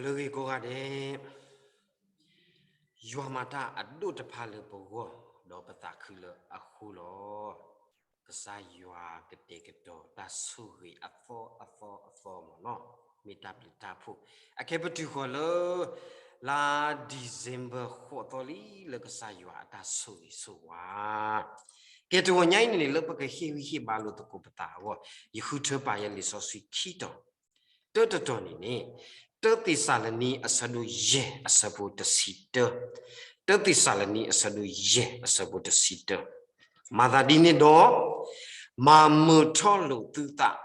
လၢဂ့ၤကိးဂၤဒဲး, ယွၤမၤတၢ်အဒိၣ်တဖၣ်လၢပဂီၢ်, ဒီးပသးခုလၢအဃိလီၤ. ကစၢ်ယွၤကတဲာ်ကတီၤတၢ်ဆိၣ်ဂ့ၤအသီအသီအသီမ့ၢ်နီၤ, မ့ၢ်တၢ်ဘျုးတၢ်ဖှိၣ်. အခဲပတုၤဃီၤလၢ လါ December ဃိးသီလံ လၢကစၢ်ယွၤအတၢ်ဆိၣ်ဂ့ၤဆိၣ်ဝါ ကဲတဂီၤညါအံၤန့ၣ်န့ၣ် လၢပကဟ့ၣ်ဂံၢ်ဟ့ၣ်ဘါလိာ်သကိးပသးအဂီၢ်, ယဃုထၢပာ်ယဲလံာ်စီဆှံခံတီၤ, တၢတတီၤန့ၣ်န့ၣ်, တၢသ့းစၤလနံအဆၢဒိၣ်ယဲၢ်အဆၢဖိတဆံတၢ, တၢသ့းစၤလနံအဆၢဒိၣ်ယဲၢ်အဆၢဖိတဆံတၢ, မၤသးဒ်န့ၣ်ဒီး, မၤမုာ်ထီၣ်လိာ်သုသး,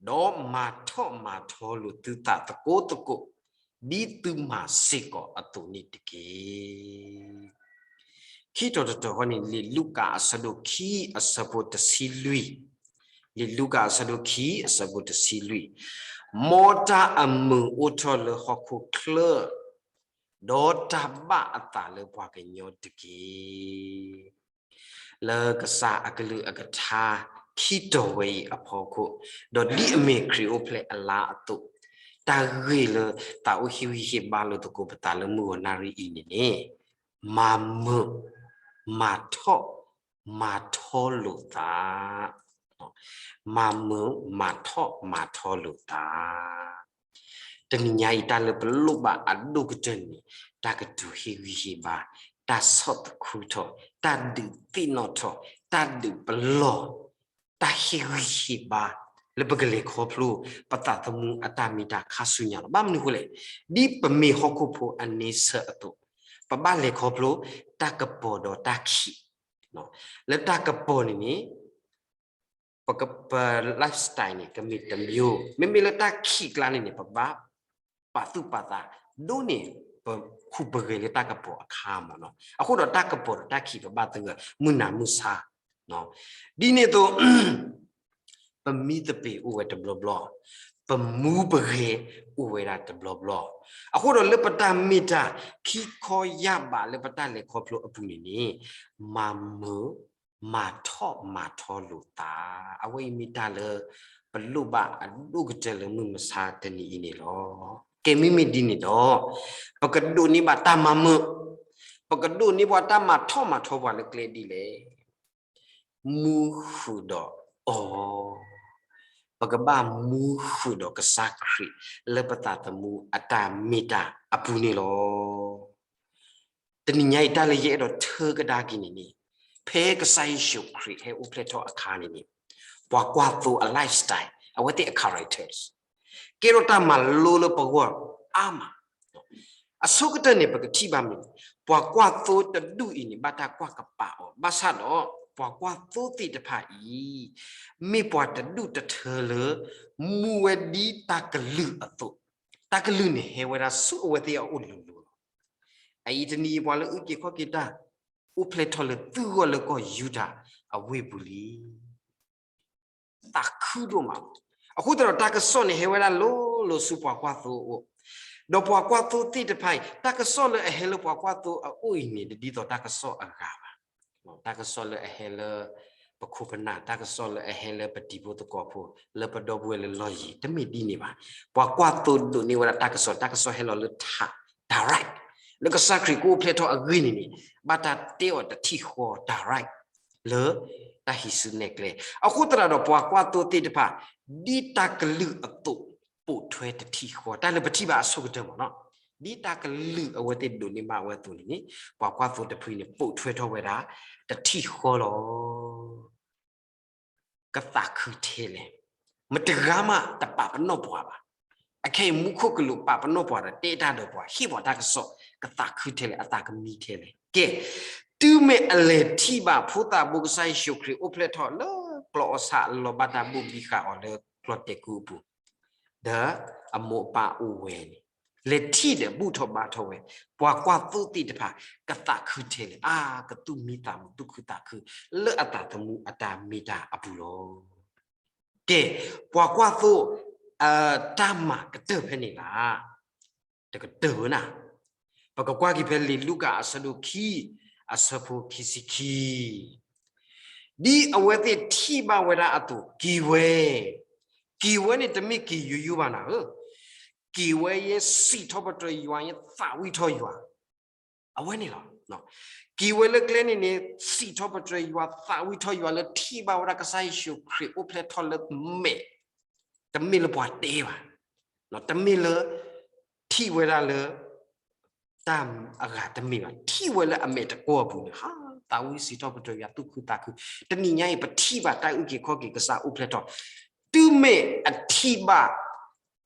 ဒီးမၤထီၣ်မၤထီလိာ်သုသးသကိးသကိး, ဒ်သုမၤစ့ၢ်ကီးအသိးန့ၣ်တက့ၢ်. ခံတီၤတတီၤဃီန့ၣ် လံာ်လူၤကၣ်အဆၢဒိၣ်ခံအဆၢဖိတဆံလွံၢ်, လံာ်လူၤကၣ်အဆၢဒိၣ်ခံအဆၢဖိတဆံလွံၢ်, မ်တၢ်အမုာ်အိၣ်ထီၣ်လၢဟီၣ်ခိၣ်ချၢ, ဒီးတၢ်ဘၣ်အသးလၢပှၤကညီတက့ၢ်. လၢကစၢ်အကလုၢ်အကထါခံတီၤဝဲအံၤအဖီခိၣ်, ဒီးဒ်အမ့ၢ်ခရံာ်အိၣ်ဖျဲၣ်အလါအသိး, တၢ်ဂ့ၢ်လၢသးအိၣ်ဟ့ၣ်ဂံၢ်ဟ့ၣ်ဘါလိာ်သကိးပသးလၢမုၢ်ဂီၤနၣ်ရံၣ်အံၤန့ၣ်န့ၣ်, မၤမုာ်, မၤထီၣ်, မၤထီလိာ်သး, မၤမုာ်, မၤထီၣ်, မၤထီလိာ်သး တနံၤညါအံၤတၢ်လၢပလိၣ်ဘၣ်အဒိၣ်ကတၢၢ်န့ၣ်, တၢ်ကတိၤဟ့ၣ်ဂံၢ်ဟ့ၣ်ဘါ, တၢ်ဆီၣ်သခူထီၣ်, တၢ်ဒုးသ့ၣ်နီၣ်ထီၣ်, တၢ်ဒုးပလီၢ်, တၢ်ဟ့ၣ်ဂံၢ်ဟ့ၣ်ဘါ, လၢပကလဲၤခီဖျိ, ပသးသမူအတၢ်မ့ၢ်တၢ်ခါဆူညါလီၤ. ဘၣ်မနုၤအဃိလဲၣ်, ဒ်ပမ့ၢ်ဟီၣ်ခိၣ်ဖိအန့ဆၢၣ်အသိး, ပဘၣ်လဲၤခီဖျိ, တၢ်ကပီၤဒီးတၢ်ခံး, လၢတၢ်ကပီၤန့ၣ်န့ၣ် ပ lifestyle န့ၣ် ကမ့ၢ်တမံၤ, မ့မ့ၢ်လၢတၢ်ခံးကျါန့ၣ်န့ၣ် ပဘၣ် ပာ်သူၣ်ပာ်သး, ဒိးန့ၢ် ပဟူးပဂဲၤလၢတၢ်ကပီၤအခါမ့ၢ်နီၤ. အဃိဒီးတၢ်ကပီၤဒီးတၢ်ခံးပဘၣ်သဂၢၢ် မုၢ်နၤမုၢ်ဆါ, ဒ်န့ၣ်အသိး ပမံသပ့ၤအိၣ်ဝဲတဘျီဘျီ, ပမူပဂဲၤအိၣ်ဝဲဒၣ်တဘျီဘျီ, အဃိဒီးလၢပတၢ်မ့ၢ်တၢ်ခံခီယၢ်ဘးလၢပတၢ်လဲၤခီဖျိအပူၤန့ၣ်န့ၣ်, မၤမုာ်, မၤထီၣ်မၤထီလိာ်သး, အဝဲအံၤမ့ၢ်တၢ်လၢ ပလိၣ်ဘၣ်အဒိၣ်ကတၢၢ်လၢမုၢ်မဆါတနံၤအံၤန့ၣ်လီၤ. ကဲမ့မ့ၢ်ဒ်န့ၣ်ဒီး, ပကဒိးန့ၢ်ဘၣ်တၢ်မၤမုာ်, ပကဒိးန့ၢ်ဘၣ်တၢ်မၤထီၣ်မၤထီပှၤလၢကျဲဒ်လဲၣ် မူဃုာ်ဒီးအီၤ, ပကဘၣ်မူဃုာ်ဒီးကစၢ်ခရံာ်လၢပသးသမူအတၢ်မ့ၢ်တၢ်အပူၤန့ၣ်လီၤ. တနံၤညါအံၤတၢ်လၢယအဲၣ်ဒိးထၢကဒါက့ၤန့ၣ်န့ၣ်, ဖဲကစၢ်ယ့ၣ်ၡူးခရံာ်ဟဲအိၣ်ဖျဲၣ်ထီၣ်အခါန့ၣ်န့ၣ်, ပှၤကွၢ်သိအ lifestyle, အဝဲသ့ၣ်အ characters ကဲထီၣ်တၢ်မၤလိလၢပဂီၢ်အါမး. အဆိကတၢၢ်န့ၣ် ပကထံၣ်ဘၣ်မ့ၢ်, ပှၤကွၢ်သိတဒူၣ်အံၤန့ၣ် ဘၣ်တၢ်ကွၢ်ကပာ်အီၤ, ဘၣ်ဆၣ်ဒီး ပှၤကွၢ်သိသ့ၣ်တဖၣ်အံၤ မ့ၢ်ပှၤတဒူၣ်တထၢလၢ မူဝဲဒ်တၢ်ကလုၢ်အသိး, တၢ်ကလုၢ်န့ၣ်ဟဲဝဲဒၣ်ဆူအဝဲသ့ၣ်အအိၣ်လိၤလိၤလီၤ. အအံၤတနံၤအံၤပှၤလၢအုၣ်က့ၤခီၣ်က့ၤတၢ်, အိၣ်ဖျဲၣ်ထီၣ်လၢသုဂီၢ်လၢကီၢ်ယူဒၤအဝ့ၢ်ပူၤလံ သးခုဒိၣ်မး. အဃိသတးဒီးတၢ်ကစီၣ်န့ၣ်ဟဲဝဲဒၣ်လိၤလိၤဆူပှၤကွၢ်သိအအိၣ်, ဒီးပှၤကွၢ်သိသ့ၣ်တဖၣ်အံၤ တၢ်ကစီၣ်လၢအဟဲလၢပှၤကွၢ်သိအအိၣ်အံၤန့ၣ် တဒ်သိးတၢ်ကစီၣ်အဂၤဘၣ်. တၢ်ကစီၣ်လၢအဟဲလၢ ပခိၣ်ပနၢ်, တၢ်ကစီၣ်လၢအဟဲလၢပတံၤဖိသကိးဖိ, လၢပဒီပုၢ်ဝဲၢ်လၢလီၢ်ယံၤ, တမ့ၢ်ဒ်န့ၣ်ဘၣ်. ပှၤကွၢ်သိဒိးန့ၢ်ဝဲဒၣ်တၢ်ကစီၣ်, တၢ်ကစီၣ်ဟဲလီၤလၢထး direct, လၢကစၢ်ခရံာ်ကအိၣ်ဖျဲၣ်ထီၣ်အဂ့ၢ်န့ၣ်န့ၣ်, ဘၣ်တၢ်တဲအီၤတထံၣ်ဃီ direct လၢတၢ်ဟံးစုနဲၣ်ကျဲ. အဃိသတးဒီးပှၤကွၢ်သိသ့ၣ်တဖၣ် ဒ်တၢ်ကလုၢ်အသိး ပိာ်ထွဲတထံၣ်ဃီ, တၢ်လၢပထံၣ်ဘၣ်အဆိကတၢၢ်မ့ၢ်နီၤ, ဒ်တၢ်ကလုၢ်အဝဲသ့ၣ်ဒိးန့ၢ်ဘၣ်ဝဲအသိးန့ၣ်န့ၣ်, ပှၤကွၢ်သိတဖုန့ၣ် ပိာ်ထွဲထီၣ်ဝဲဒၣ် တထံၣ်ဃီလီၤ. ကသးခုထဲလဲၣ်. မတဂၤမးတပာ်ပနီၣ်ပှၤဘၣ်. အခဲအံၤမူခိၣ်ကလူးပာ်ပနီၣ်ပှၤဒီးတဲတၢ်ဒီးပှၤ, ဟ့ၣ်ပှၤတၢ်ကစီၣ်, ကသးခုထဲလဲၣ်, အသးကမံထဲလဲၣ်. ကဲ, တုၤမ့ၢ်အလဲၤထံၣ်ဘၣ်ဖိသးဘိကစၢ်ယ့ၣ်ၡူးခရံာ်အိၣ်ဖျဲၣ်ထီၣ်လၢကျီၢ်အီၣ်ဆၣ်အလီၢ်, ဘၣ်တၢ်ဘိၣ်ဘံဃာ်အီၤလၢကျီၢ်တဲာ်ကူအပူၤ, ဒီးအမိၢ်အပၢ်အိၣ်ဝဲန့ၣ်, လဲၤထံၣ်ဒီးဘူၣ်ထီၣ်ဘါထီၣ်ဝဲ, ပှၤကွၢ်သိသ့ၣ်တဖၣ် ကသးခုထဲလဲၣ်, အါ, ကသူၣ်မံသးမုာ်သူၣ်ခုသးခု လၢအသးသမူအတၢ်မ့ၢ်တၢ်အပူၤလီၤ. ကဲ, ပှၤကွၢ်သိ တၢ်မၤကတၢၢ်ဖဲန့ၣ်လၢ တကတၢၢ်ဝဲနၤ, ပကကွၢ်က့ၤဖဲလံာ်လူၤကၣ်အဆၢဒိၣ်ခံ, အဆၢဖိခံဆံခံ, ဒ်အဝဲသ့ၣ်ထံၣ်ဘၣ်ဝဲဒၣ်အသိး က့ၤဝဲ, က့ၤဝဲန့ၣ်တမ့ၢ်က့ၤယိယိဘၣ်နၤဧၢ, က့ၤဝဲယဲ စံးထီၣ်ပတြၢၤယွၤ ယဲ သးဝံၣ်ထီၣ်ယွၤ, အဝဲန့ၣ်လီၤ. က့ၤဝဲလၢကျဲန့ၣ်န့ၣ် စံးထီၣ်ပတြၢၤယွၤ သးဝံၣ်ထီၣ်ယွၤလၢထံၣ်ဘၣ်ဝဲဒၣ်ကစၢ်ယ့ၣ်ၡူးခရံာ်အိၣ်ဖျဲၣ်ထီၣ်လၢမဲာ်, တမ့ၢ်လၢပှၤတဲဘၣ်, တမ့ၢ်လၢ ထံၣ်ဝဲဒၣ်လၢ တၢ်အဂၤတမ့ၢ်ဘၣ်, ထံၣ်ဝဲလၢအမဲာ်တကီၢ်အပူၤန့ၣ် ဟါ, သးဝံၣ်စံးထီၣ်ပတြၢၤယွၤ သူၣ်ခုသးခု, တနံၤညါအံၤ ပထံၣ်ဘၣ်တၢ်အုၣ်က့ၤခီၣ်က့ၤကစၢ်အိၣ်ဖျဲၣ်ထီၣ်, တုၤမ့ၢ်အထံၣ်ဘၣ်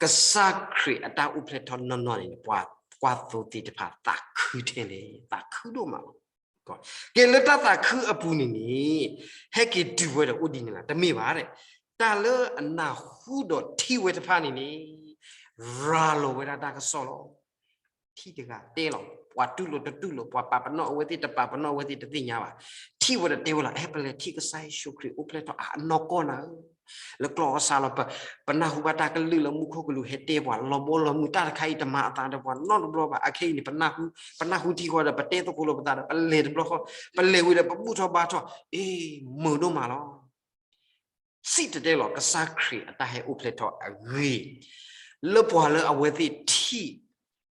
ကစၢ်ခရံာ်အတၢ်အိၣ်ဖျဲၣ်ထီၣ်နီၢ်နီၢ်န့ၣ် ပှၤကွၢ်သိသ့ၣ်တဖၣ်သးခုထဲလဲၣ်, သးခုဒိၣ်မးလီၤ. ကဲလၢတၢ်သးခုအပူၤန့ၣ်န့ၣ် ဟဲက့ၤတုၤဝဲဒီးအိၣ်ဒ်န့ၣ်လီၤ, တမ့ၢ်ဘၣ်, တၢ်လၢအနၢ်ဟူဒီးထံၣ်ဝဲတဖၣ်န့ၣ်န့ၣ် ရၤလီၤဝဲဒၣ်တၢ်ကစီၣ်လီၤ. ထံၣ်တဂၤတဲလီၤ, ပှၤတူၢ်လိာ်တတူၢ်လိာ်, ပှၤပာ်ပနီၣ်အဝဲသ့ၣ်တပာ်ပနီၣ်အဝဲသ့ၣ်တသ့ၣ်ညါဘၣ်, ထံၣ်ဝဲဒီးတဲဝဲလီၤ, အဲ ပလဲၤထံၣ်ကစၢ်ယ့ၣ်ၡူးခရံာ်အိၣ်ဖျဲၣ်ထီၣ်အနီၢ်ကီၢ်နၤဧၢ, လၢကျီၢ်အီၣ်ဆၣ်လီၤ, ပနၢ်ဟူဘၣ်တၢ်ကလုၢ်လၢမူခိၣ်ကလူးဟဲတဲပှၤ လီၤဘီလီၤမုၢ်, တၢ်တခါအံၤတမၤအသးဒီးပှၤနီတဘျီဘၣ်, အခဲအံၤန့ၣ် ပနၢ်ဟူ, ပနၢ်ဟူထံဃီဒီး ပတဲသကိးလိာ်ပသးဒီး ပလဲၤတဘျီဃီ, ပလဲၤဝံၤဒီးပဘူၣ်ထီၣ်ဘါထီၣ်, အ့ မုာ်ဒိၣ်မးလီၤ. စံၣ်တဲၤတဲလီၤ ကစၢ်ခရံာ်အတၢ်ဟဲအိၣ်ဖျဲၣ်ထီၣ်အဂ့ၢ်, လၢပှၤလၢအဝဲသ့ၣ်ထံၣ်,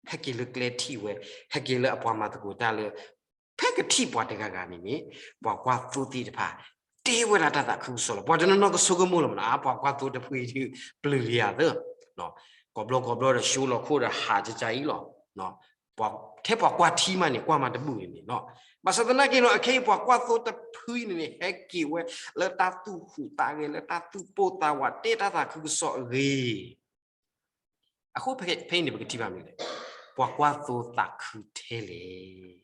ဟဲက့ၤလၢကျဲထံၣ်ဝဲ, ဟဲက့ၤလၢအပှၤမၤသကိးတၢ်လၢ ဖဲကထံၣ်ပှၤတဂၤဂၤန့ၣ်န့ၣ်, ပှၤကွၢ်သိသ့ၣ်တဖၣ် တဲဝဲဒၣ်တၢ်သးခုကစီၣ်လီၤ. ပှၤတနီၤနီၤကဆိကမိၣ်လီၤမးနီၤ, ပှၤကွၢ်သိတဖုအံၤဒုး ပျုၤလံဧါသၢ, ကိးဘျီကိးဘျီဒီး ဆိလီၤခိၣ်ဒီးဟးကကါအံၤလီၤ. ထဲပှၤကွၢ်ထံမးန့ၣ် ကွၢ်မးတဘူၣ်န့ၣ်န့ၣ်, ဘၣ်ဆၣ်သနာ်က့နီၤ အခဲအံၤပှၤကွၢ်သိတဖုအံၤန့ၣ်န့ၣ် ဟဲက့ၤဝဲ လၢတၢ်သူၣ်ဟူးသးဂဲၤ လၢတၢ်သူၣ်ပိၢ်သးဝး တဲတၢ်သးခုကစီၣ်အဂ့ၢ်, အဃိဖဲအံၤန့ၣ် ပကထံၣ်ဘၣ်မနုၤလဲၣ်, ပှၤကွၢ်သိသးခုထဲလဲၣ်.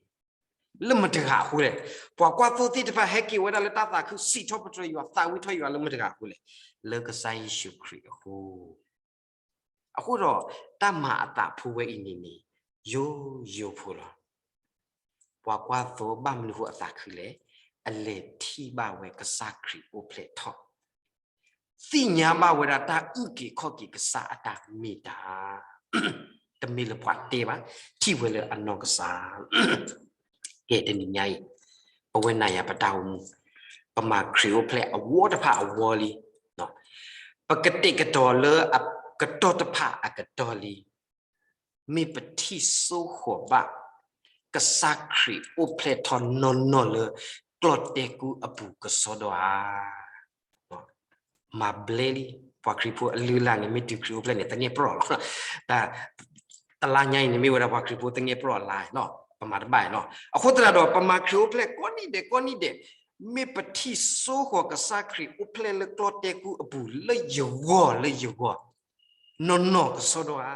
လၢမတဂၤအဃိလဲၣ်, ပှၤကွၢ်သိသ့ၣ်တဖၣ်ဟဲက့ၤဝဲဒၣ်လၢတၢ်သးခု စံးထီၣ်ပတြၢၤယွၤ သးဝံၣ်ထီၣ်ယွၤလၢမတဂၤအဃိလဲၣ်, လၢကစၢ်ယ့ၣ်ၡူးခရံာ်အဃိ. အဃိဒီး တၢ်မၤအသးဖိဝဲအံၤန့ၣ်န့ၣ် ယိယိဖိလီၤ. ပှၤကွၢ်သိဘၣ်မနုၤဃိအသးခုလဲၣ်, အလဲၤထံၣ်ဘၣ်ဝဲကစၢ်ခရံာ်အိၣ်ဖျဲၣ်ထီၣ်, သ့ၣ်ညါဘၣ်ဝဲဒၣ်တၢ်အုၣ်က့ၤခီၣ်က့ၤကစၢ်အတၢ်မ့ၢ်တၢ်, တမ့ၢ်လၢပှၤတဲဘၣ်, ထံၣ်ဝဲလၢအနီၢ်ကစၢ် ကဲတနံၤညါအံၤ, ပဝဲနၤယၤပတၢ်အိၣ်မူ, ပမၤခရံာ်အိၣ်ဖျဲၣ်အဝီတဖၣ်အဝီလံ, ပကတဲာ်ကတီၤလၢအကတီၢ်တဖၣ်အကတီၢ်လံ, မ့ၢ်ပထံၣ်စိဃီၤဘၣ် ကစၢ်ခရံာ်အိၣ်ဖျဲၣ်ထီၣ်နီၢ်နီၢ်လၢ ကျီၢ်တဲကူအပူၤကစီဒီဧါ. မၤဘျဲလံ, ပှၤခရံာ်ဖိအလုၢ်အလၢ်န့ၣ် မ့ၢ်တုၤခရံာ်အိၣ်ဖျဲၣ်န့ၣ် သငဲၢ်ပြီၣ်လီၤ. တလါညါအံၤန့ၣ် မ့ၢ်ဝဲဒၣ်ပှၤခရံာ်ဖိသငဲၢ်ပြီၣ်အလါလီၤ, ပမၤတဘၣ်လီၤ. အဃိသတးဒီး ပမၤခရံာ်အိၣ်ဖျဲၣ်ကိးနံၤဒဲးကိးနံၤဒဲး, မ့ၢ်ပထံၣ်စိဃီၤကစၢ်ခရံာ်အိၣ်ဖျဲၣ်လၢကျီၢ်တဲကူအပူၤလၢယဂီၢ်လၢယဂီၢ် နီၢ်နီၢ်ကစီဒီဧါ.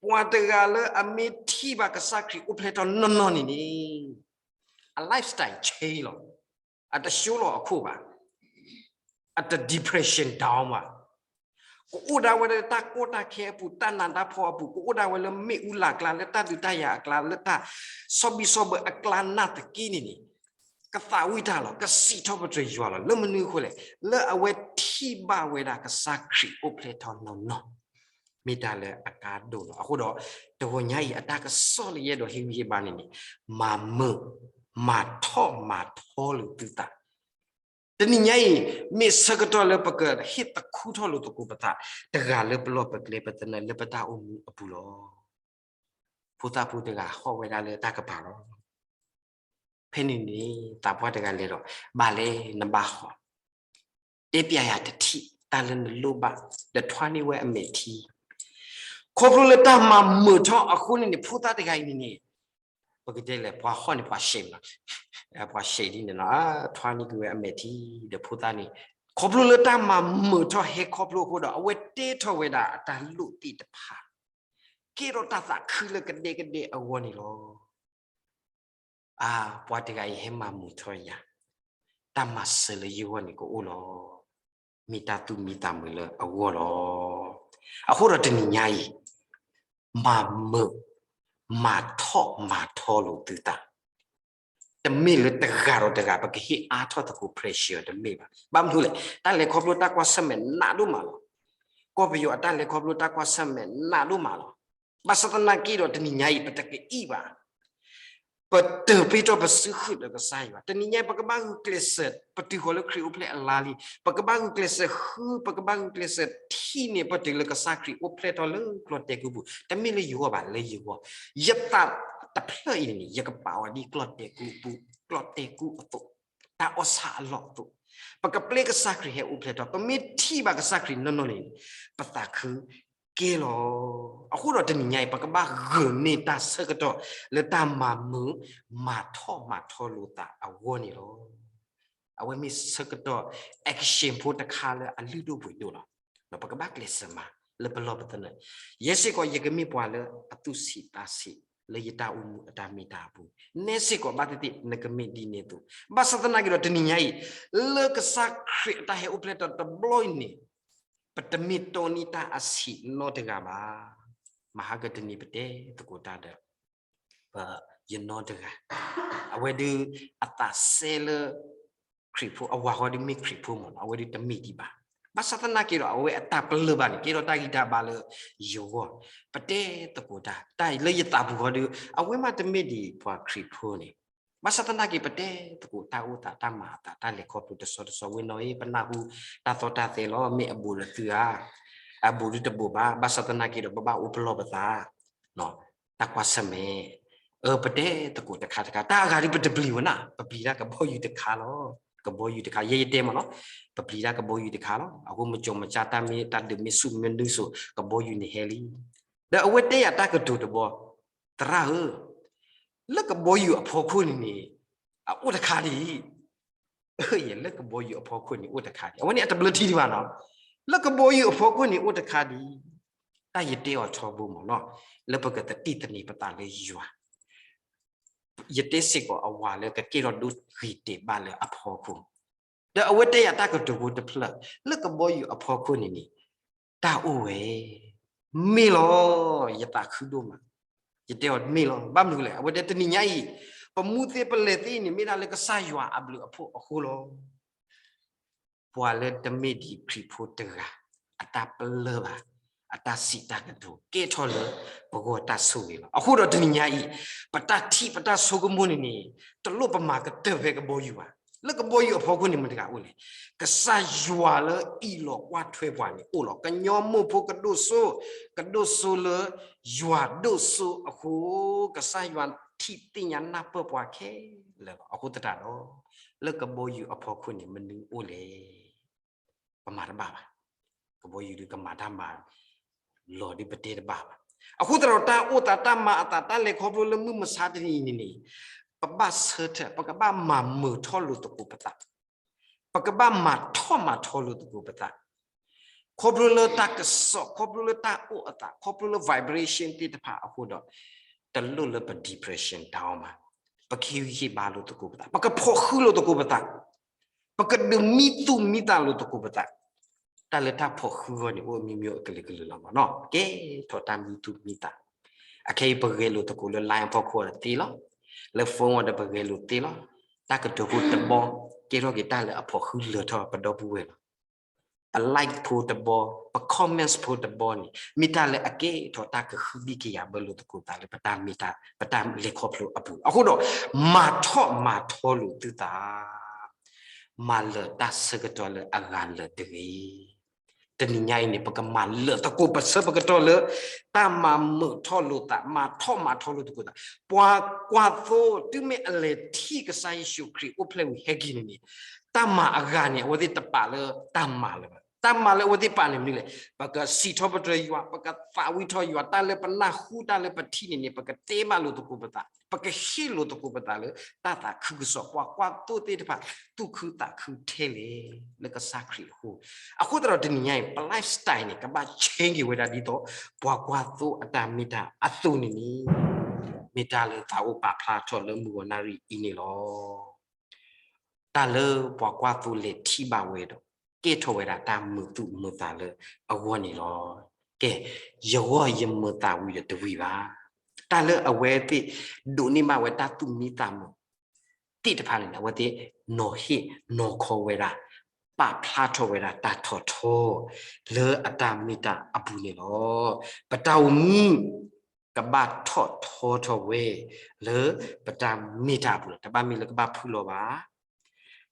ပှၤတဂၤလၢအမ့ၢ်ထံၣ်ဘၣ်ကစၢ်ခရံာ်အိၣ်ဖျဲၣ်ထီၣ်နီၢ်နီၢ်န့ၣ်န့ၣ်, အ lifestyle change လီၤ. အတဆိလီၤအခိၣ်ဘၣ်. အတ depression down ဘၣ်. ကအိၣ်ဒၣ်ဝဲလၢတၢ်ကီတၢ်ခဲအပူၤ, တၢ်နးတၢ်ဖှီၣ်အပူၤ, ကအိၣ်ဒၣ်ဝဲလၢမ့ၣ်အူလၢ်ကျါ, လၢတၢ်ဒုးတၢ်ယၤအကျါ, လၢတၢ်ဆီဘံၣ်ဆီဘၢအကျါနာ်သက့န့ၣ်န့ၣ်, ကသးဝံၣ်တၢ်လီၤ, ကစံးထီၣ်ပတြၢၤယွၤလီၤ. လၢမနုၤအဃိလဲၣ်, လၢအဝဲထံၣ်ဘၣ်ဝဲဒၣ်ကစၢ်ခရံာ်အိၣ်ဖျဲၣ်ထီၣ်နီၢ်နီၢ်, မ့ၢ်တၢ်လၢအကါဒိၣ်လီၤ. အဃိဒီး တဂီၤညါအံၤအတၢ်ကစီၣ်လၢယအဲၣ်ဒိးဟ့ၣ်ဂံၢ်ဟ့ၣ်ဘါန့ၣ်န့ၣ်, မၤမုာ်, မၤထီၣ်မၤထီလိာ်သုသး တနံၤညါအံၤ မ့ၢ်ဆၢကတီၢ်လၢပကဟ့ၣ်သခူထီၣ်လိာ်သကိးပသး တဂၤလၢပလီၢ်ပကျဲပသနၢၣ်လၢပတၢ်အိၣ်မူအပူၤလီၤ. ဖိသၣ်ဖိတဂၤဟီၣ်ဝဲဒၣ်လၢတၢ်ကပၤလီၤ. ဖဲန့ၣ်န့ၣ် သးပှၢ်တဂၤလဲၤဒီး ဘၣ်လဲၣ်နဘၣ်ဟီၣ်, တဲပျးယၤတထံၣ် တၢ်လၢနလိၣ်ဘၣ် ဒီးထွါန့ၢ်ဝဲအမဲာ်ထံ ခီဖျိလၢတၢ်မၤမုာ်ထီၣ်အဃိန့ၣ်န့ၣ် ဖိသၣ်တဂၤအံၤန့ၣ်န့ၣ် ပကတဲလဲၣ် ပှၤဟီၣ်န့ၣ် ပှၤရှဲးလီၤ, ပှၤရှဲးဒ်န့ၣ်လီၤ, ထွါန့ၢ်က့ၤဝဲအမဲာ်ထံ ဒီးဖိသၣ်န့ၣ် ခီဖျိလၢတၢ်မၤမုာ်ထီၣ်ဟဲခီဖျိအဃိဒီး အဝဲတဲထီၣ်ဝဲဒၣ်အတၢ်လိၣ်သ့ၣ်တဖၣ် ကဲထီၣ်တၢ်သးခုလၢကဒဲကဒဲအဂီၢ်န့ၣ်လီၤ. အါ, ပှၤတဂၤအံၤဟဲမၤမုာ်ထီၣ်ယၤ, တၢ်မၤစၢၤလၢယဂီၢ်န့ၣ်ကအိၣ်လီၤ. မ့ၢ်တၢ်သူၣ်မံသးမုာ်လၢအဂီၢ်လီၤ. အဃိဒီးတနံၤညါအံၤ မၤမုာ်, မၤထီၣ်မၤထီလိာ်သုသး, တမ့ၢ်လၢတဂၤဒီးတဂၤ ပကဟ့ၣ်အါထီၣ်သကိး pressure တမ့ၢ်ဘၣ်. ဘၣ်မနုၤလဲၣ်, တၢ်လဲၤခီဖျိတၢ်ကွၢ်ဆၢၣ်မဲာ်နးဒိၣ်မးလီၤ. ကီၢ်ပယီၤအတၢ်လဲၤခီဖျိတၢ်ကွၢ်ဆၢၣ်မဲာ်နးဒိၣ်မးလီၤ. ဘၣ်ဆၣ်သနာ်က့ဒီးတနံၤညါအံၤ ပတကအံၣ်ဘၣ်. ပတၢၢ်ပ့ၤထီၣ်ပစုဃုာ်ဒီးကစၢ်ယွၤ. တနံၤညါအံၤ ပကဘၣ်ဂုာ်ကျဲးစၢး ပတုၤဃီၤလၢခရံာ်အိၣ်ဖျဲၣ်အလါလံ, ပကဘၣ်ဂုာ်ကျဲးစၢးဃု, ပကဘၣ်ဂုာ်ကျဲးစၢးထံၣ်န့ၢ် ပတုၤလၢကစၢ်ခရံာ်အိၣ်ဖျဲၣ်ထီၣ်လၢကျီၢ်တဲာ်ကူပူၤ, တမ့ၢ်လၢယဂီၢ်ဘၣ်, လၢယဂီၢ်. ယသးတဖျၢၣ်အံၤန့ၣ် ယကပာ်အီၤဒ်ကျီၢ်တဲာ်ကူပူၤ, ကျီၢ်တဲာ်ကူအသိး, တၢ်အီၣ်ဆၣ်အလီၢ်အသိး, ပကပျဲကစၢ်ခရံာ်ဟဲအိၣ်ဖျဲၣ်ထီၣ်, ပမ့ၢ်ထံၣ်ဘၣ်ကစၢ်ခရံာ်နီၢ်နီၢ်န့ၣ် ပသးခုကဲလီၤ. အဃိဒီးတနံၤညါအံၤ ပကဘၣ်ဂုာ်န့ၢ်တၢ်ဆၢကတီၢ် လၢတၢ်မၤမုာ် မၤထီၣ်မၤထီလိာ်သးအဂီၢ်န့ၣ်လီၤ. အဝဲမ့ၢ်ဆၢကတီၢ် action ဖိတခါလၢအလုၢ်ဒိၣ်ပှ့ၤဒိၣ်လီၤ. ပကဘၣ်ကျဲးစၢးမၤ လၢပလီၢ်ပသနၢၣ်. ယဲစ့ၢ်ကီး ယကမ့ၢ်ပှၤလၢအသူၣ်ဆံးသးဆံး လၢယတၢ်အိၣ်မူအတၢ်မ့ၢ်တၢ်အပူၤ, နဲစ့ၢ်ကီးဘၣ်သ့ၣ်သ့ၣ် နကမ့ၢ်ဒ်န့ၣ်အသိး. ဘၣ်ဆၣ်သနာ်က့ဒီး တနံၤညါအံၤ လၢကစၢ်ခရံာ်အတၢ်ဟဲအိၣ်ဖျဲၣ်ထီၣ်တဘျီအံၤန့ၣ် ပတမ့ၢ်တီန့ၢ်တၢ်အဆံးနီတဂၤဘၣ်. မဟါကတနံၤ ပတဲသကိးတၢ်ဒီး ပ ယနီတဂၤ, အဝဲဒုးအသးစဲလၢ ခရံာ်ဖိ, အဝၤဃီဒုးမ့ၢ်ခရံာ်ဖိမ့ၢ်နီၤ, အဝဲဒုးတမ့ၢ်ဒံးဘၣ်. ဘၣ်ဆၣ်သနာ်က့ဒီး အဝဲအတၢ်ပလၢၢ်ဘၣ်န့ၣ် ကဲထီၣ်တၢ်ဂံၢ်တၢ်ဘါလၢယဂီၢ်, ပတဲသကိးတၢ်, တၢ်လၢယသးပူၤဃီဒုး အဝဲမ့တမ့ၢ်ဒံးပှၤခရံာ်ဖိန့ၣ်. ဘၣ်ဆၣ်သနာ်က့ ပတဲသကိးတၢ်အိၣ်သး တၢ်မၤအသး တၢ်လဲၤခီဖျိတဆီတဆီ ဝဲနီၤအံၤ ပနၢ်ဟူတၢ်သီတၢ်သဲလီၤ, မ့ၢ်အဘူးလၢသုဧါ, အဘူးဒုးတဘူးဘၣ်. ဘၣ်ဆၣ်သနာ်က့ဒီး ပဘၣ်အိၣ်ပလီၢ်ပသး တၢ်ကွၢ်ဆၢၣ်မဲာ်, အၢ ပတဲသကိးတခါတခါ, တၢ်အဂၤဒုးပတပျံၤဝဲနၤ, ပပျံၤတၢ်ကဘီယူၤတခါလီၤ. ကဘီယူၤတခါ ယဲယတဲမ့ၢ်နီၤ, ပပျံၤတၢ်ကဘီယူၤတခါလီၤ. အဃိမ့ၢ်ကၠီမ့ၢ်ကၠၢ် တၢ်မ့ၢ်တၢ်ဒုးမ့ၢ်ဆူၣ်မ့ၢ်နုာ်စိၤ ကဘီယူၤန့ၣ်ဟဲလံ. ဒီးအဝဲတဲယၤတၢ်ကတိၤတဘီ, သရၣ်ဧၢ, လၢကဘီယူၤအဖီခိၣ်န့ၣ်န့ၣ် အအိၣ်တခါဒံး လၢကဘီယူၤအဖီခိၣ်န့ၣ်အိၣ်တခါဒံး. အဝဲန့ၣ်အတဘျၢထံဒံးဘၣ်နီၤ, လၢကဘီယူၤအဖီခိၣ်န့ၣ်အိၣ်တခါဒံး. တၢ်ယတဲအီၤထီဘိမ့ၢ်နီၤ, လၢပကသတံၢ်သန့ၤပသးလၢယွၤ, ယတဲစ့ၢ်ကီးအဝၤလၢကကဲထီၣ်ဒိဂ့ၤတဲာ်ဘၣ်လၢအဖီခိၣ်, ဒီးအဝဲတဲယၤတၢ်ကတိၤဖိတဖျၢၣ်, လၢကဘီယူၤအဖီခိၣ်န့ၣ်န့ၣ် တၢ်အိၣ်ဝဲ မ့ၢ်လီၤ. ယသးခုဒိၣ်မး, ယတဲအီၤမ့ၢ်လီၤ. ဘၣ်မနုၤလဲၣ်, အဝဲတဲတနံၤညါအံၤ ပမူသ့ပလဲၤသ့န့ၣ် မ့ၢ်ဒၣ်လၢကစၢ်ယွၤအဘျုးအဖှိၣ်အဃိလီၤ. ပှၤလၢတမ့ၢ်ဒံးခရံာ်ဖိတဂၤ အတၢ်ပလၢၢ်ဘၣ်, အတၢ်စံးတၢ်ကတိၤ ကဲထီၣ်လၢပဂီၢ်တၢ်ဆိၣ်ဂ့ၤလီၤ. အဃိဒီးတနံၤညါအံၤ ပတၢ်ထံၣ်ပတၢ်ဆိကမိၣ်န့ၣ်န့ၣ် တလိၣ်ပမၤကတၢၢ်ဖဲကဘီယူၤဘၣ်. လၢကဘီယူၤအဖီခိၣ်န့ၣ် မတၤတဂၤအိၣ်လဲၣ်, ကစၢ်ယွၤလၢအအံးလီၤကွၢ်ထွဲပှၤန့ၣ်အိၣ်လီၤ. ကညီမိၢ်ဖိကဒိၣ်စိ, ကဒိၣ်စိလၢယွၤဒိၣ်စိအဃိ, ကစၢ်ယွၤထံၣ်သ့ၣ်ညါနၢ်ပၢၢ်ပှၤခဲလၢာ်လီၤ. အဃိသတးဒီး လၢကဘီယူၤအဖီခိၣ်န့ၣ် မနုၤအိၣ်လဲၣ်. ပမၤတဘၣ်ဘၣ်. ကဘီယူၤဒုးကမၤတၢ်မၤ လီၤဒုးပတဲတဘၣ်ဘၣ်. အဃိသတးဒီး တၢ်အိၣ်သး တၢ်မၤအသး တၢ်လဲၤခီဖျိလၢမုၢ်မဆါတနံၤအံၤန့ၣ်န့ၣ် ပဘၣ်ဆၢထၢၣ်, ပကဘၣ်မၤမုာ်ထီၣ်လိာ်သကိးပသး, ပကဘၣ်မၤထီၣ်မၤထီလိာ်သကိးပသး ခီဖျိလၢတၢ်ကစီၣ်, ခီဖျိလၢတၢ်အိၣ်အသး, ခီဖျိလၢ vibration သ့ၣ်တဖၣ်အဃိဒီး တလိၣ်လၢပ depression down မး, ပကဟ့ၣ်ဂံၢ်ဟ့ၣ်ဘါလိာ်သကိးပသး, ပကဖီၣ်ဃုလိာ်သကိးပသး, ပကဒုးမံသူၣ်မံသးလိာ်သကိးပသး, တၢ်လၢတၢ်ဖီၣ်ဃုအဂီၢ်န့ၣ် အိၣ်အမျိုးမျိုးအကလုာ်ကလုာ်လီၤမးနီၤ, ကဲထီၣ်တၢ်မံသူၣ်မံသး, အခဲအံၤပဂဲၤလိာ်သကိးလၢ line အဖီခိၣ်ဒီးသ့လီၤ, လၢ phone အီၤဒီးပဂဲၤလိာ်သ့လီၤ, တၢ်ကတိၤဖိတဘီ ကဲထီၣ်က့ၤတၢ်လၢအဖီၣ်ဃုလၢာ်ထီၣ်ပဒီပုၢ်ဝဲၢ်လီၤ. ပ like ဖိတဘီ, ပ comments ဖိတဘီန့ၣ် မ့ၢ်တၢ်လၢအကဲထီၣ်တၢ်ကဃုဘံၣ်ကယာ်ဘၢလိာ်သကိးသးလၢပတၢ်မ့ၢ်တၢ် ပတၢ်လဲၤခီဖျိအပူၤလီၤ. အဃိဒီး မၤထီၣ်မၤထီလိာ်သုသး, မၤလၢာ်တၢ်ဆၢကတီၢ်လၢအဂၤလၢာ်တဂ့ၤ. တနံၤညါအံၤန့ၣ် ပကမၤလၢာ်သကိးပဆၢပကတီၢ်လၢ တၢ်မၤမုာ်ထီၣ်လိာ်သး, မၤထီၣ်မၤထီလိာ်သကိးသး, ပှၤကွၢ်သိ တုၤမ့ၢ်အလဲၤထံၣ်ကစၢ်ယ့ၣ်ၡူးခရံာ်အိၣ်ဖျဲၣ်ဝံၤဟဲက့ၤန့ၣ်န့ၣ် တၢ်မၤအဂၤန့ၣ် အဝဲသ့ၣ်တပာ်လၢတၢ်မၤလၢၤဘၣ်. တၢ်မၤလၢအဝဲသ့ၣ်ပာ်န့ၣ်မနုၤလဲၣ်, ပကစံးထီၣ်ပတြၢၤယွၤ, ပကသးဝံၣ်ထီၣ်ယွၤ, တၢ်လၢပနၢ်ဟူ တၢ်လၢပထံၣ်န့ၣ်န့ၣ် ပကတဲဘၣ်လိာ်သကိးပသး, ပကဟ့ၣ်လိာ်သကိးပသးလၢတၢ်သးခုကစီၣ်, ပှၤကွၢ်သိသ့ၣ်တဖၣ် သူၣ်ခုသးခုထဲလဲၣ် လၢကစၢ်ခရံာ်အဃိ. အဃိသတးဒီးတနံၤညါအံၤ ပ lifestyle န့ၣ် ကဘၣ် change က့ၤဝဲဒၣ်ဒ်သိး ပှၤကွၢ်သိအတၢ်မ့ၢ်တၢ်အသိးန့ၣ်န့ၣ် မ့ၢ်တၢ်လၢသးအိၣ်ပာ်ဖျါထီၣ်လၢမုၢ်ဂီၤနၣ်ရံၣ်အံၤန့ၣ်လီၤ. တၢ်လၢပှၤကွၢ်သိလဲၤထံၣ်ဘၣ်ဝဲဒီး ကဲထီၣ်ဝဲဒၣ်တၢ်မုာ်သူၣ်မုာ်သးလၢအဂီၢ်န့ၣ်လီၤ. ကဲ, ယဂီၢ်ယမုာ်သးဝံၤဒီးတဝံၤဘၣ်. တၢ်လၢအဝဲသ့ၣ်ဒိးန့ၢ်ဘၣ်ဝဲတၢ်သူၣ်မံသးမုာ်သ့ၣ်တဖၣ်န့ၣ် အဝဲသ့ၣ်နီၤဟ့ၣ်နီၤခီဝဲဒၣ် ပာ်ဖျါထီၣ်ဝဲဒၣ်တၢ်ထီၣ်ထီ လၢအတၢ်မ့ၢ်တၢ်အပူၤန့ၣ်လီၤ. ပတၢ်အိၣ်မူ ကဘၣ်ထီၣ်ထီထီၣ်ဝဲ လၢပတၢ်မ့ၢ်တၢ်အပူၤလီၤ. တဘၣ်မ့ၢ်လၢကဘၣ်ဖုလီၤဘၣ်,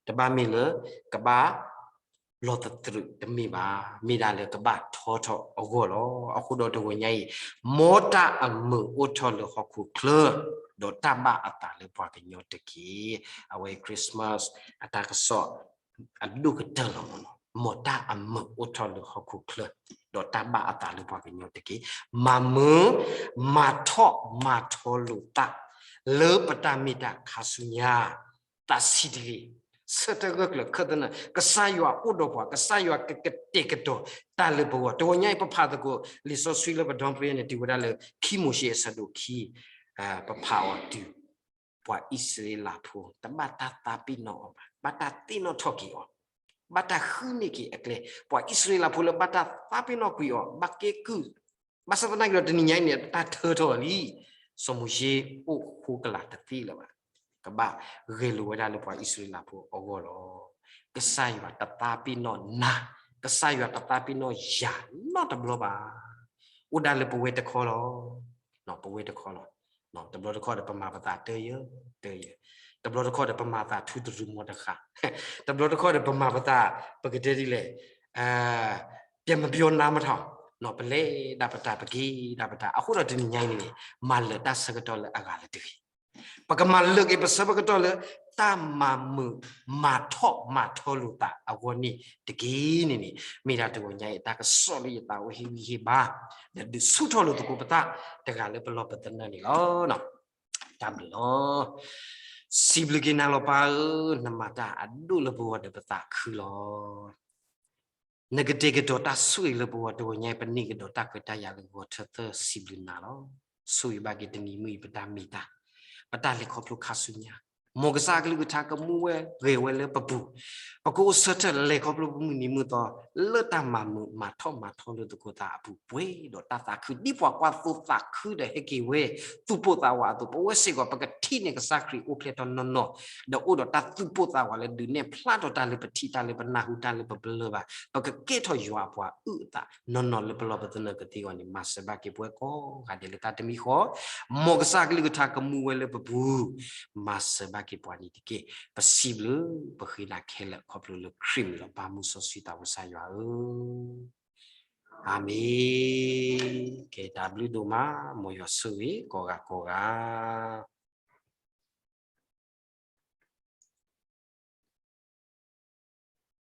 တဘၣ်မ့ၢ်လၢကဘၣ် လီၤသတြုးတမ့ၢ်ဘၣ်, မ့ၢ်ဒၣ်လၢကဘၣ်ထီထီၣ်အဂီၢ်လီၤ. အဃိဒီးတဂီၤညါအံၤ, မ်တၢ်အမုာ်အိၣ်ထီၣ်လၢဟီၣ်ခိၣ်ချၢ, ဒီးတၢ်ဘၣ်အသးလၢပှၤကညီတက့ၢ်. အဝဲ Christmas အတၢ်ကစီၣ်အဒိၣ်ကတၢၢ်လီၤ. မ်တၢ်အမုာ်အိၣ်ထီၣ်လၢဟီၣ်ခိၣ်ချၢ, ဒီးတၢ်ဘၣ်အသးလၢပှၤကညီတက့ၢ်. မၤမုာ်, မၤထီၣ်မၤထီလိာ်သး လၢပတၢ်မ့ၢ်တၢ်ခါဆူညါ သးဆံးတဂ့ၤ, ဆၢထၢၣ်ဂၢၢ်ကျၢၤခၢၣ်သနၢၣ်, ကစၢ်ယွၤအိၣ်ဒီးပှၤ, ကစၢ်ယွၤကကတဲာ်ကတီၤတၢ်လၢပဂီၢ်. တဂီၤညါအံၤပဖးသကိး လံာ်စီဆှံလၢပဒီပုၢ်ဝဲၢ်န့ၣ် တုၤဝဲဒၣ်လၢ ခံမိၤၡ့အဆၢဒိၣ်ခံ, ပဖးအီၤတုၤ ပှၤအံၣ်စရ့လးဖိ တဘၣ်တၢ်သးပ့ၤနီၣ်အီၤဘၣ်, ဘၣ်တၢ်သ့ၣ်နီၣ်ထီၣ်က့ၤအီၤ, ဘၣ်တၢ်ဃုန့ၢ်က့ၤအကျဲ, ပှၤအံၣ်စရ့လးဖိလၢဘၣ်တၢ်သးပ့ၤနီၣ်ကွံာ်အီၤ ဘၣ်ကဲကုၢ်, ဘၣ်ဆၣ်သနာ်က့ဒီးတနံၤညါအံၤန့ၣ် တၢ်ထၢထီၣ်လံ, စီၤမိၤၡ့အိၣ်ဃိကလာ်တသ့လၢၤဘၣ်, ကဘၣ်ဂဲၤလိာ်ဝဲဒၣ်လၢပှၤအံၣ်စရ့လးဖိအဂီၢ်လီၤ. ကစၢ်ယွၤတသးပ့ၤနီၣ်နၤ, ကစၢ်ယွၤတသးပ့ၤနီၣ်ယၤနီတဘျီဘၣ်. အိၣ်ဒၣ်လၢပဝဲတခီလီၤ, ပဝဲတခီလီၤ. တဘျီတခီဒီးပမၤပသးတယၢ, တယၢ, တဘျီတခီဒီးပမၤသးထူတရူးမီၤတဃာ်, တဘျီတခီဒီးပမၤပသး ပကတဲဒ်လဲၣ်, ပျံမပြောနါမထောင်, ပလဲၤဒၣ်ပတၢ် ပက့ၤဒၣ်ပတၢ်. အဃိဒီးတနံၤညါအံၤန့ၣ် မၤလၢာ်တၢ်ဆၢကတီၢ်လၢအဂၤလၢတဂ့ၤ, ပကမၤလၢာ်က့ၤပဆၢကတီၢ်လၢ တၢ်မၤမုာ်မၤထီၣ်မၤထီလိာ်သးအဂီၢ်န့ၣ်တက့ၢ်န့ၣ်န့ၣ်, မ့ၢ်ဒၣ်တဂီၤညါအံၤ တၢ်ကစီၣ်လၢယသးအိၣ်ဟ့ၣ်ဂံၢ်ဟ့ၣ်ဘါ, ဒီးဒုးဆူၣ်ထီၣ်လိာ်သကိးပသး တဂၤလၢပလီၢ်ပသနၢၣ်န့ၣ်လီၤ. တၢ်ဘျုးလီၤ. စံးဘျုးက့ၤနၤလီၤပၢ်ဧၢ, နမၤတၢ်အဒိၣ်လၢပဂီၢ်ဒီးပသးခုလီၤ. နကတဲာ်ကတီၤတၢ်ဆိၣ်ဂ့ၤလၢပဂီၢ်တဂီၤညါအံၤ ပန့ၢ်ကဒီးတၢ်ခွဲးတၢ်ယာ်လၢဂီၤထၢသၢ စံးဘျုးနၤလီၤ. ဆိၣ်ဂ့ၤဘၣ်က့ၤတနံၤမုၢ်အံၤ ပတၢ်မ့ၢ်တၢ်, ပတၢ်လဲၤခီဖျိခါဆူညါ, မ်ကစၢ်အကလုၢ်ကထါကမူဝဲဂဲၤဝဲလၢပပူၤ, ပကအိၣ်ဆၢထၢၣ်လဲၤခီဖျိပမုၢ်နံၤမုၢ်သီ လၢတၢ်မၤမုာ်မၤထီၣ်မၤထီလိာ်သကိးသးအပူၤ ပှဲၤဒီးတၢ်သးခု ဒ်ပှၤကွၢ်သိသးခုဒီးဟဲက့ၤဝဲ သူၣ်ပိၢ်သးဝးအသိး, ပဝဲစ့ၢ်ကီး ပကထံၣ်န့ၢ်ကစၢ်ခရံာ်အိၣ်ဖျဲၣ်ထီၣ်နီၢ်နီၢ်, ဒီးအိၣ်ဒီးတၢ်သူၣ်ပိၢ်သးဝးလၢဒုးနဲၣ်ဖျါထီၣ်တၢ်လၢပထံၣ် တၢ်လၢပနၢ်ဟူ တၢ်လၢပပလၢၢ်ဘၣ်, ပကကဲထီၣ်ယွၤအပှၤအုၣ်အသးနီၢ်နီၢ်လၢပလီၢ်ပသနၢၣ်ကသ့အဂီၢ်န့ၣ် မၤစၢၤဘၣ်က့ၤပဝဲကိးဂၤဒဲးလၢတၢ်တမံၤဃီ, မ်ကစၢ်အကလုၢ်ကထါကမူဝဲလၢပပူၤ, မၤစၢၤဘၣ်က့ၤပှၤန့ၣ်တက့ၢ်. ပစံးဘျုးပဃ့နၤခဲလၢာ်ခီဖျိလၢခရံာ်မံၤလီၤ. ပၢ်မုၢ်စီဆှံသးဝံၣ်စၢ်ယွၤဧၢ, အၤမ့ၣ်. ကဲတၢ်ဘျုးဒိၣ်မး, မ်ယွၤဆိၣ်ဂ့ၤကိးဂၤကိးဂၤ.